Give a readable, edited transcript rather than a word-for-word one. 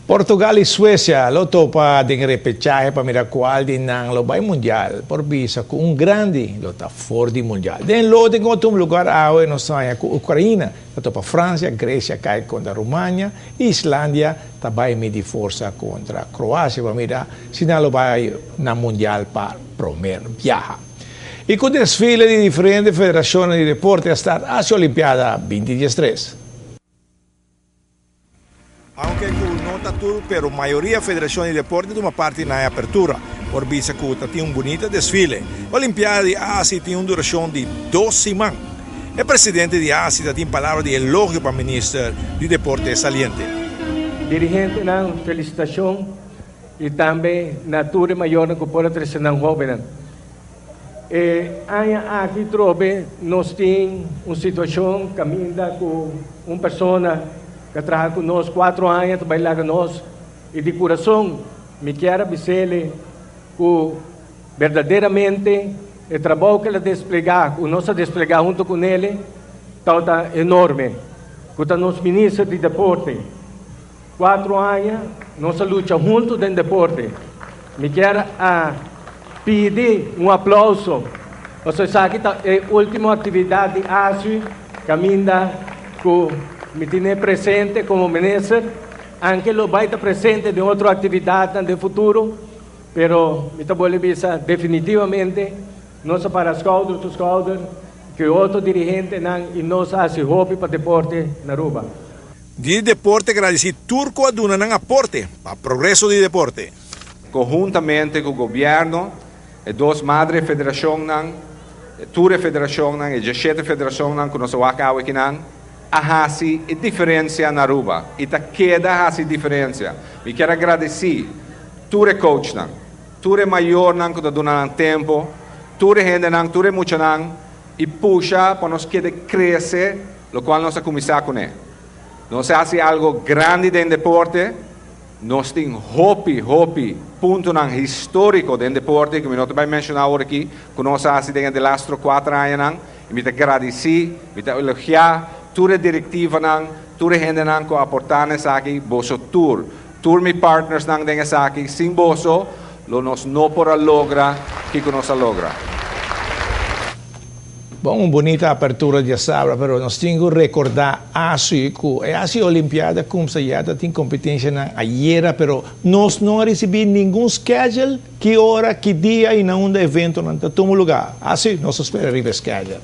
Portugal y Suecia lo topa den repechahe pa mira cual di nan lo bay Mundial. Por bisa cu un grandi lo ta for di Mundial. Den lote cu a tuma lugar awe nos ta haña cu Ucraina ta topa Francia, Grecia cay contra Rumania y Islandia ta bay midi forsa contra Croacia pa mira si nan lo bay na Mundial pa promer biaha. Y cu desfile di diferente federacionnan di deporte a start haci Olimpiada 2013. Aunke ku no ta tur, pero mayoria federashon di deporte tuma parti na e apertura. Por bisa ku ta tin un bunita desfile. Olimpiada di Asia tin un durashon di dos siman. E presidente di Asia ta tin palabra di elogio pa minister di deporte saliente. Dirigentenan felisitashon i tambe na tur e mayornan ku por a trese nan hóbennan. E aña aki trobe nos tin un situacion caminda cu un persona cu a traha cu nos cuatro aña ta bay laga nos y di curason mi kier a bisele cu berdaderamente e trabou cu el a desplega, cu nos a desplega hunto cu nele tabata enorme, cu ta nos minister di deporte. Cuatro aña nos a lucha hunto den deporte. Mi kier a pidi un aplauso pasobra esaki ta e ultimo actividad di ASU caminda cu mi tine presente como minister, anke lo bay ta presente den otro actividadnan den futuro, pero mi ta bolbe bisa definitivamente nos a para schouder to schouder cu e otro dirigentenan y nos a haci hopi pa deporte na Aruba. Di Deporte gradisí tur ku a duna nan aporte pa progreso di deporte. Konhuntamente ku gobièrnu, e dos madre federashonnan, tur e federashonnan, e diashete federashonnan ku nos a wak awe kinan, a hasi e diferensia na Aruba i ta keda hasi diferensia. Mi kier a gradisí tur e coachnan, tur e mayornan ku ta duna nan tempu, tur e hendenan, tur e muchanan i pusha pa nos keda krese lokual nos a kuminsá kuné. Nos a hasi algo grandi den deporte, nos tin hopi, hopi puntonan históriko den deporte ku mi no ta bai menshoná awor aki, ku nos a hasi den e delastro kuater añanan, i mi ta gradisí, mi ta elogiá tur e direktivanan, tur e hendenan ku a aportá na esaki, boso tur, tur mi partnersnan den esaki, sin boso lo nos no por a logra kiko nos a logra. Bon, un bunita apertura diasabra, pero nos tin cu recorda asi cu e asi Olimpiada cumsa ya ta tin competencianan ayera, pero nos no a ricibi ningun schedule ki ora, ki dia y na unda eventonan ta tuma lugar. Asi nos ta spera riba e schedule.